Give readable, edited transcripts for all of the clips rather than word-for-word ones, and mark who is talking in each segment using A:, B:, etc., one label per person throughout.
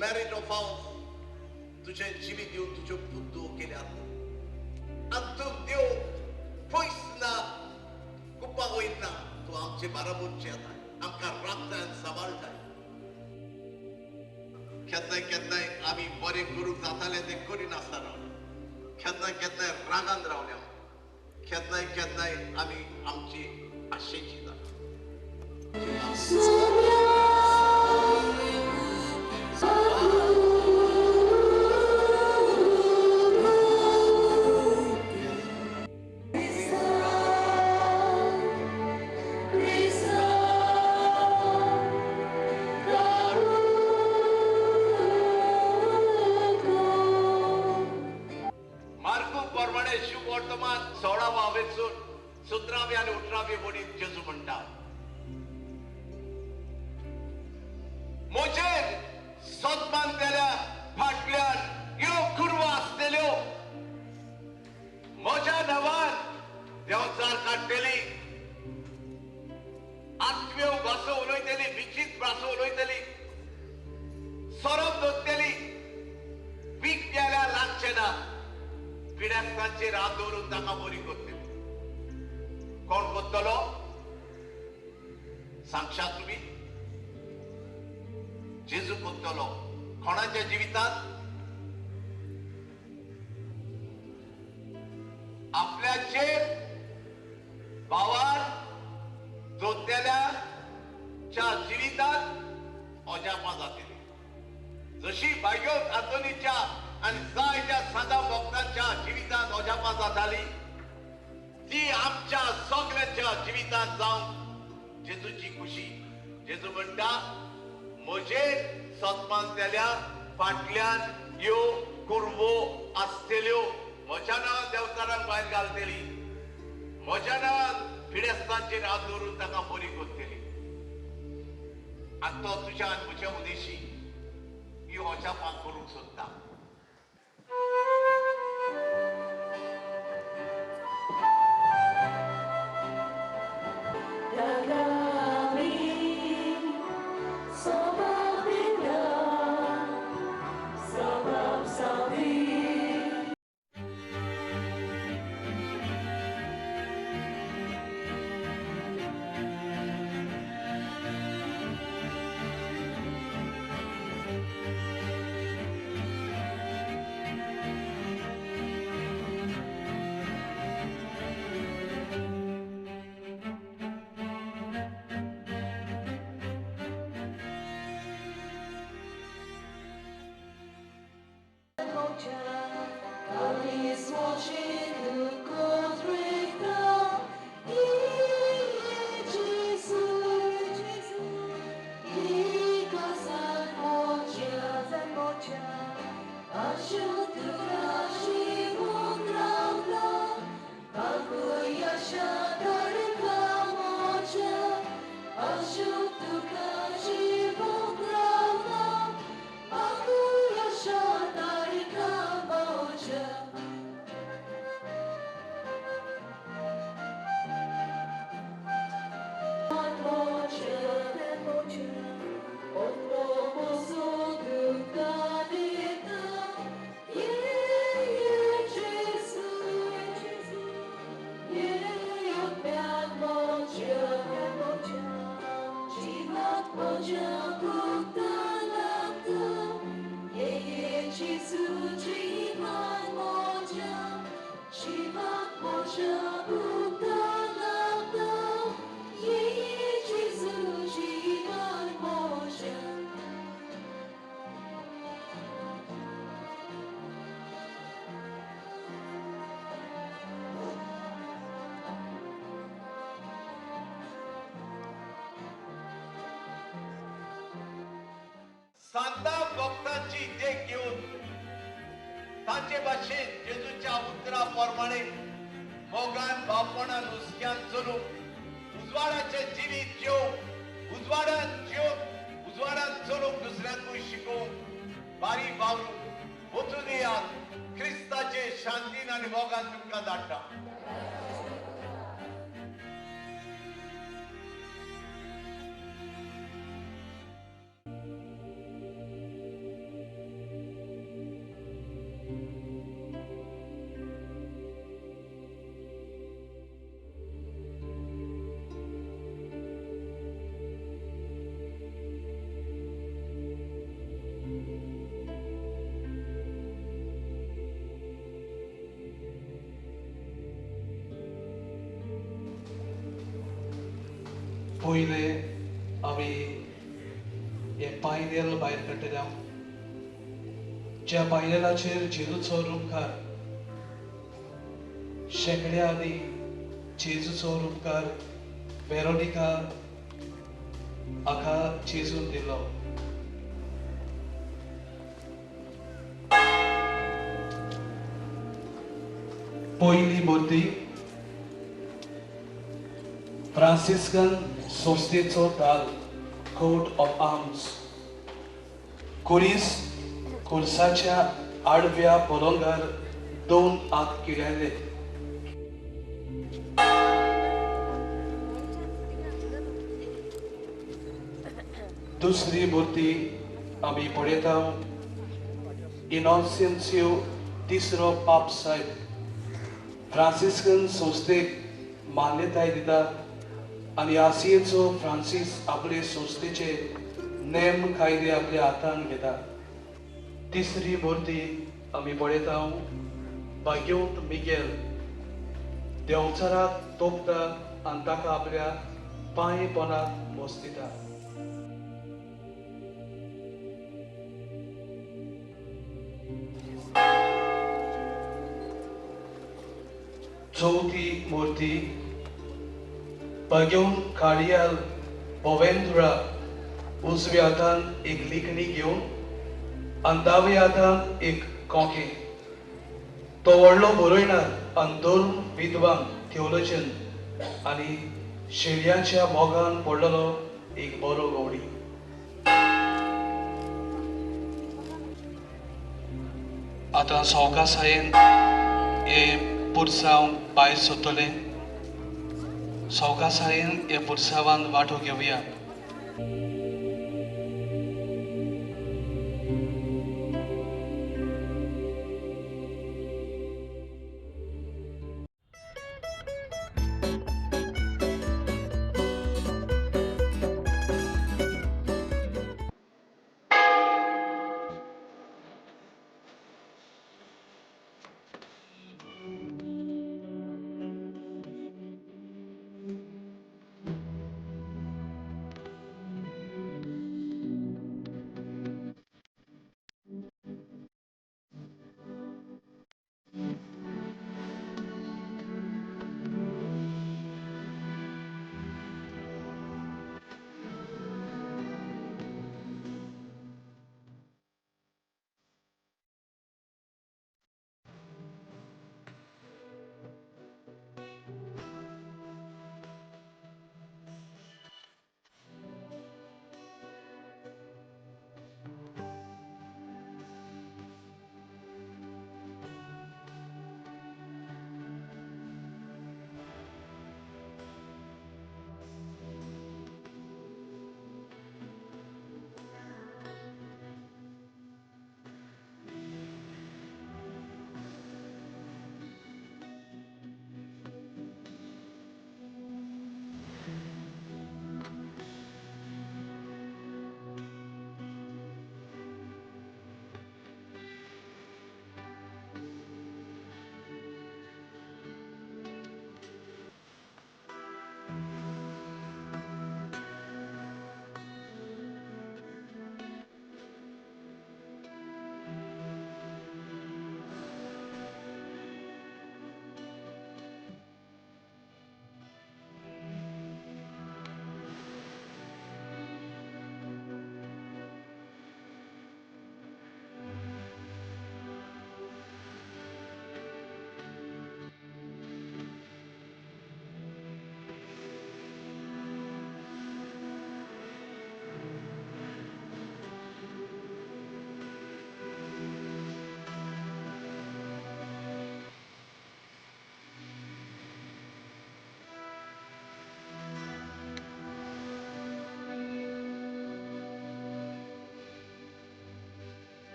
A: merit of ours. तुझें जिवीत दिवन तुज्यो बुद्दो केल्यात आनी तूं देव पयस ना, कुप्पा वयतना तूं आमचे बाराबोरचे येताय, आमकां राखताय आनी सांबाळटाय. केन्नाय केन्नाय आमी बरें करूंक जातालें तें करिनासतना रावले, केन्नाय केन्नाय रागान रावल्या, केन्नाय केन्नाय आमी आमची आशेची जाता. मार्कू प्रमाणे शुभवर्तमान 16 वेसून 17 आनी 18 वडीत जेजू म्हणटा, म्हजेर सन्मान दिल्या फाटल्यान ह्यो कुरवो आसतल्यो, म्हज्या नांवान देंवचार काडटली, आत्म्यो भासो उलयतली, विचित्र भासो उलयतली, सोरोप धरतली, वीख प्यायल्यार लागचें ना, पिडेस्तांचेर हात दवरून तांकां बरी करतली. कोण करतलो सांगशात तुमी? जेजू करतलो. कोणाच्या जिवितांत? आपल्याचेर भावान जोडलेल्याच्या जिवितांत अजापां जातली. जशी बायगोत आंतोनीच्या आनी जायत्या सादा भक्तांच्या जिवितांत अजापां जाताली, ती आमच्या सगळ्यांच्या जिवितांत जावंक जेजूची खुशी. जेजू म्हणटा, म्हजेर सन्मान दिल्या फाटल्यान ह्यो कुरवो आसतल्यो, म्हज्या नांवान देंवचारांक भायर घालतली, म्हज्या नांवान पिडेस्तांचेर हात दवरून तांकां बरी करतली. आनी तो तुज्या आनी म्हज्या उदेशी ही अजापां करूंक सोदता. सांता भक्तांची देख घेवन तांचे भाशेन जेजूच्या उतरा प्रमाणे मोगान भावपणान हुस्क्यान चलूंक, उजवाडाचें जिवीत जेवंक, उजवाडान जेवंक, उजवाडान चलूंक, दुसऱ्यांकूय शिकोवंक बारीक वावरूंक वचून येयात. क्रिस्ताचे शांतीन आनी मोगान तुमकां धाडटा.
B: पयले आमी हें पायनेल भायर काडटले, ज्या पायनेलाचेर जेजूचो रुपकार शेंकड्या आदी जेजूचो रुपकार वेरोनिका हाका जेजून दिलो. पयली मूर्ती फ्रांसिस्कन संस्थेचो दाल, कोट ऑफ आर्म्स. कुरीस कुर्साच्या आडव्या पलंगार दोन हात किड्याले. दुसरी मूर्ती आमी पळयता इनोसेन्सियो तिसरो पाप साहेब फ्रांसिस्कन संस्थेक मान्यताय दिता आनी आसियेचो फ्रांसीस आपले संस्थेचे नेम कायदे आपल्या हातान घेता. तिसरी मूर्ती आमी पळयता भाग्यवंत मिगेल देंवचाराक तोपता आनी ताका आपल्या पांय पोनाक बस दिता. चवथी मूर्ती भाग्यवंत कार्डियाल बोवेंद्रा उजव्या हातान एक लिखणी घेवन आनी दाव्या हातान एक कोंके. तो व्हडलो बरयणार आनी धर्म विद्वान थियोलॉजियन आनी शेळयांच्या मोगान पडलेलो एक बरो गवडी. आतां सवकासायेन हे पुरसांव भायर सोदतले. सवकासायेन हे पुरसांवान वांटो घेवया.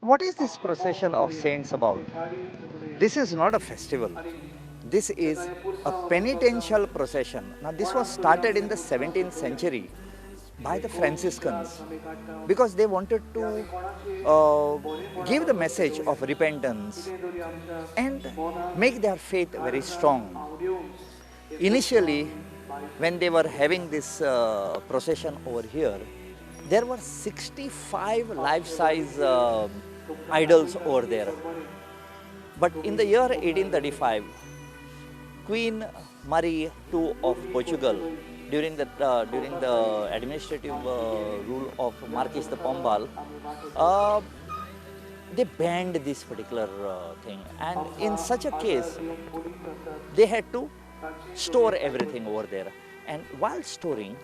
C: What is this procession of saints about? This is not a festival. This is a penitential procession. Now, this was started in the 17th century by the Franciscans because they wanted to give the message of repentance and make their faith very strong. Initially, when they were having this procession over here, there were 65 life-size idols over there. But in the year 1835, Queen Marie II of Portugal, during the administrative rule of Marquis de Pombal, they banned this particular thing. And in such a case, they had to store everything over there. And while storing,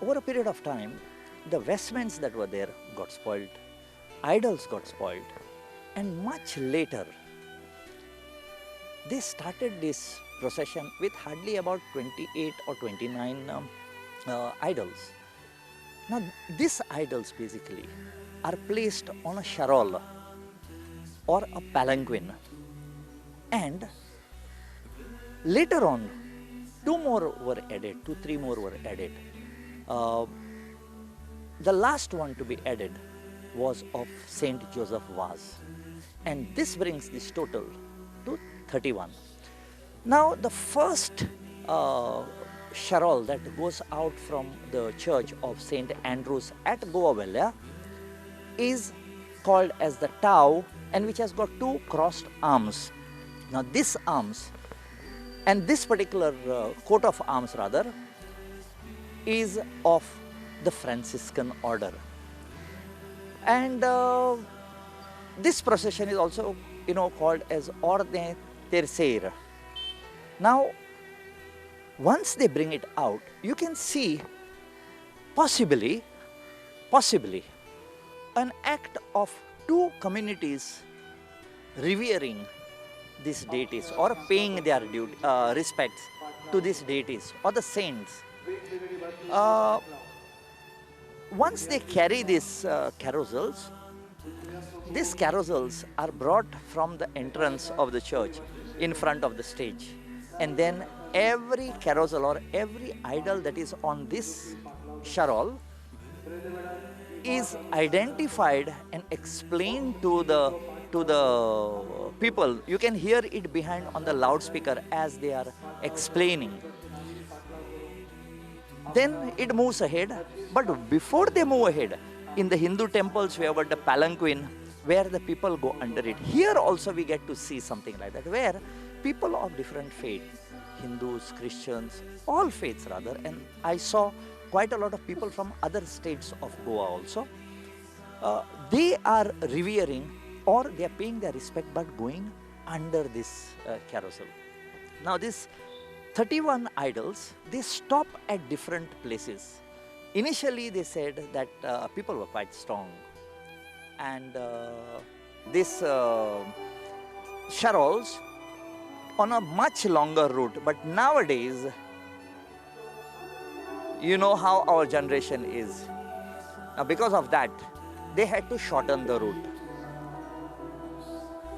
C: over a period of time, the vestments that were there got spoiled, idols got spoiled, and much later, they started this procession with hardly about 28 or 29 idols. Now, these idols basically are placed on a charol or a palanquin, and later on, two more were added, 2, 3 more were added. The last one to be added was of Saint Joseph Vaz, and this brings this total to 31. Now, the first charol that goes out from the church of Saint Andrews at Goa Velha is called as the Tau, and which has got two crossed arms. Now, this arms and this particular coat of arms rather is of the Franciscan order. And this procession is also, you know, called as Ordem Terceira. Now, once they bring it out, you can see possibly an act of two communities revering these deities or paying their due respects to these deities or the saints. Once they carry these carousels, these carousels are brought from the entrance of the church in front of the stage. And then every carousel or every idol that is on this charol is identified and explained to the people. You can hear it behind on the loudspeaker as they are explaining. Then it moves ahead, but before they move ahead, in the Hindu temples we have got the palanquin where the people go under it. Here also we get to see something like that, where people of different faith, Hindus, Christians, all faiths rather, and I saw quite a lot of people from other states of Goa also, they are revering or they are paying their respect but going under this carousel. Now this 31 idols, they stop at different places. Initially they said that people were quite strong, and this charols on a much longer route. But nowadays, you know how our generation is. Now because of that, they had to shorten the route.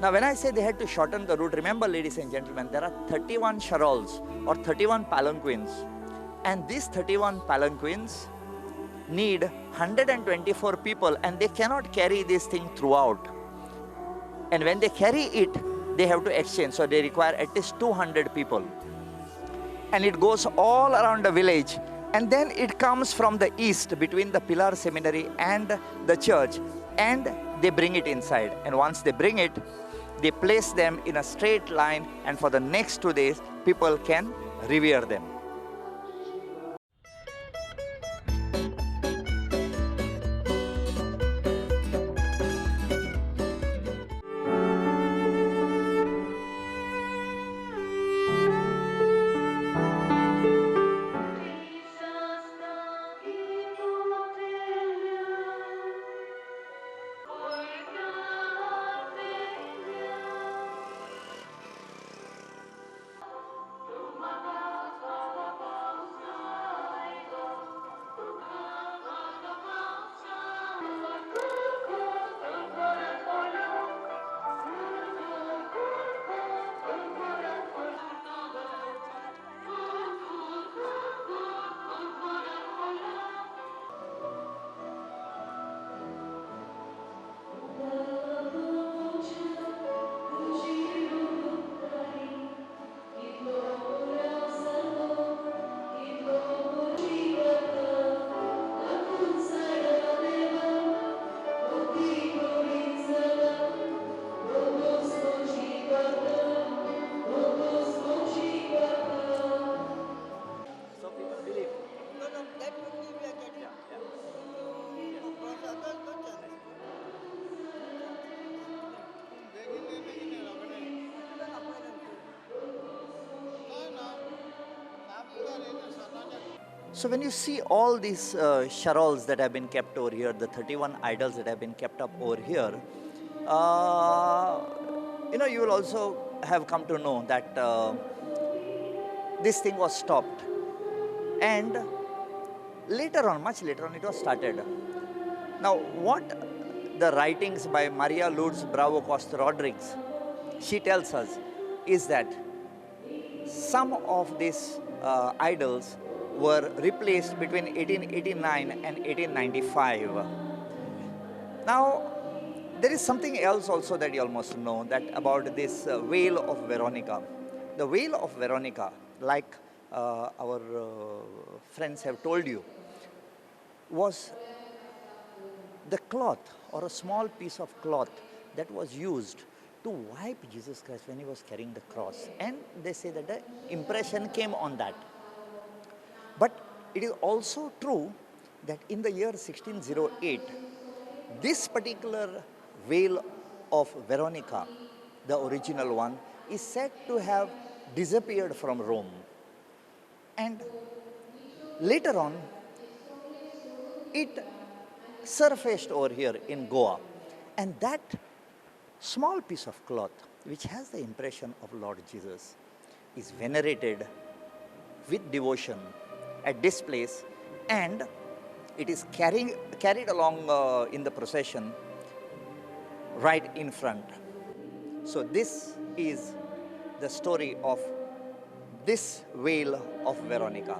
C: Now when I say they had to shorten the route, remember ladies and gentlemen, there are 31 charols or 31 palanquins, and these 31 palanquins need 124 people, and they cannot carry this thing throughout. And when they carry it, they have to exchange, so they require at least 200 people. And it goes all around the village, and then it comes from the east between the Pilar Seminary and the church, and they bring it inside. And once they bring it, they place them in a straight line, and for the next 2 days, people can revere them. So when you see all these charols that have been kept over here, the 31 idols that have been kept up over here, you know, you will also have come to know that this thing was stopped. And later on, much later on, it was started. Now, what the writings by Maria Lourdes Bravo Costa Rodrigues, she tells us, is that some of these idols were replaced between 1889 and 1895. Now, there is something else also that you all must know, that about this veil of Veronica. The veil of Veronica, like our friends have told you, was the cloth or a small piece of cloth that was used to wipe Jesus Christ when he was carrying the cross. And they say that the impression came on that. But it is also true that in the year 1608, this particular veil of Veronica, the original one, is said to have disappeared from Rome. And later on, it surfaced over here in Goa. And that small piece of cloth, which has the impression of Lord Jesus, is venerated with devotion at this place, and it is carried along in the procession right in front. So this is the story of this veil of Veronica.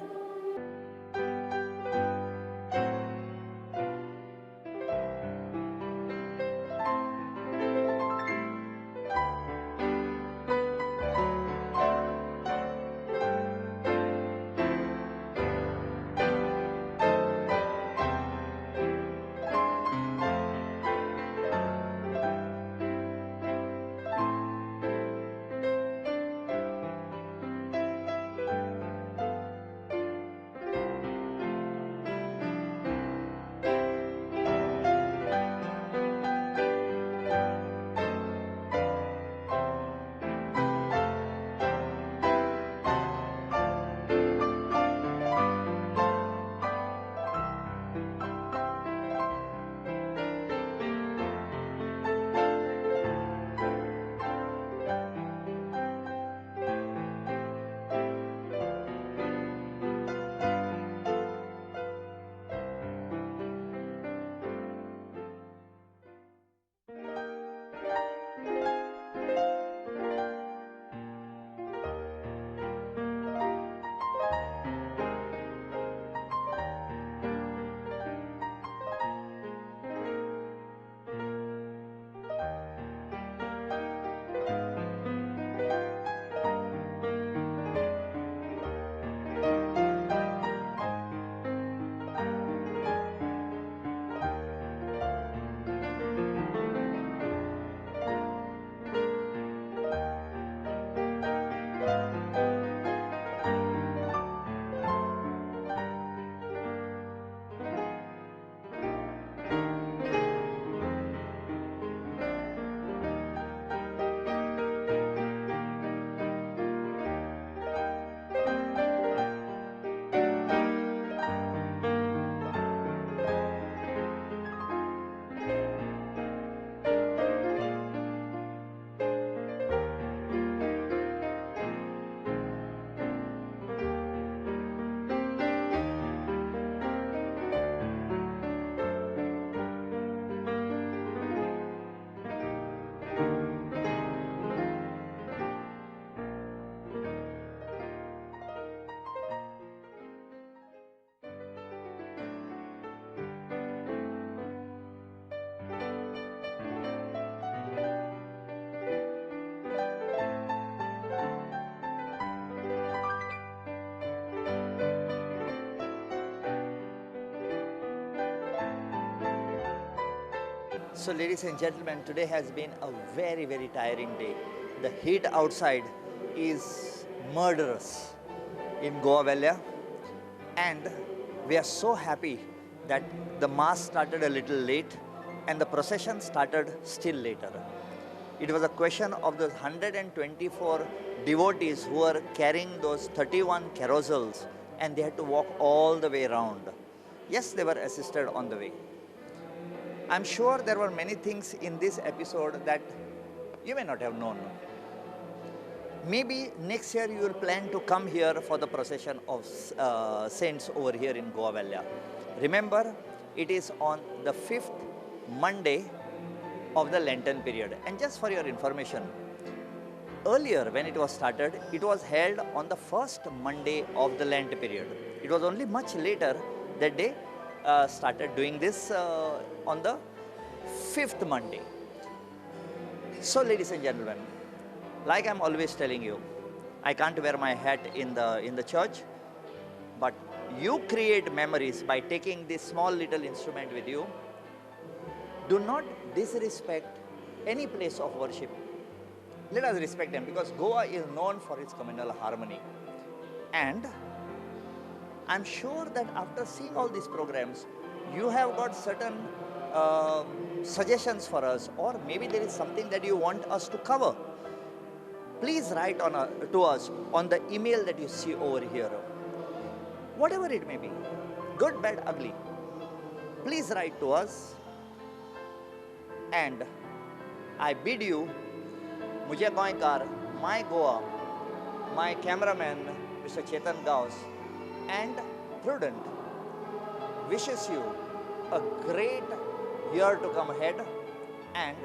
C: So ladies and gentlemen, today has been a very, very tiring day. The heat outside is murderous in Goa Velha, and we are so happy that the mass started a little late and the procession started still later. It was a question of those 124 devotees who were carrying those 31 carousels and they had to walk all the way round. Yes, they were assisted on the way. I'm sure there were many things in this episode that you may not have known. Maybe next year you will plan to come here for the procession of saints over here in Goa Velha. Remember, it is on the 5th Monday of the Lenten period. And just for your information, earlier when it was started, it was held on the first Monday of the Lent period. It was only much later that they started doing this on the 5th Monday. So, ladies and gentlemen, like I'm always telling you, I can't wear my hat in the church, but you create memories by taking this small little instrument with you. Do not disrespect any place of worship. Let us respect them, because Goa is known for its communal harmony. And I'm sure that after seeing all these programs, you have got certain suggestions for us, or maybe there is something that you want us to cover. Please write to us on the email that you see over here. Whatever it may be, good, bad, ugly. Please write to us. And I bid you, Mujhe Goenkar, my Goa, my cameraman, Mr. Chetan Gaus, and Prudent wishes you a great year to come ahead, and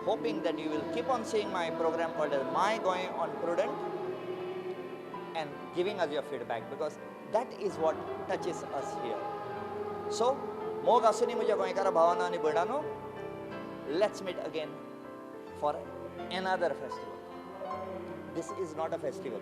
C: hoping that you will keep on seeing my program called as My Goa on Prudent and giving us your feedback, because that is what touches us here. So, मोग आसुनी म्हज्या गोंयकारा भावानो आनी भयणानो, let's meet again for another festival. This is not a festival.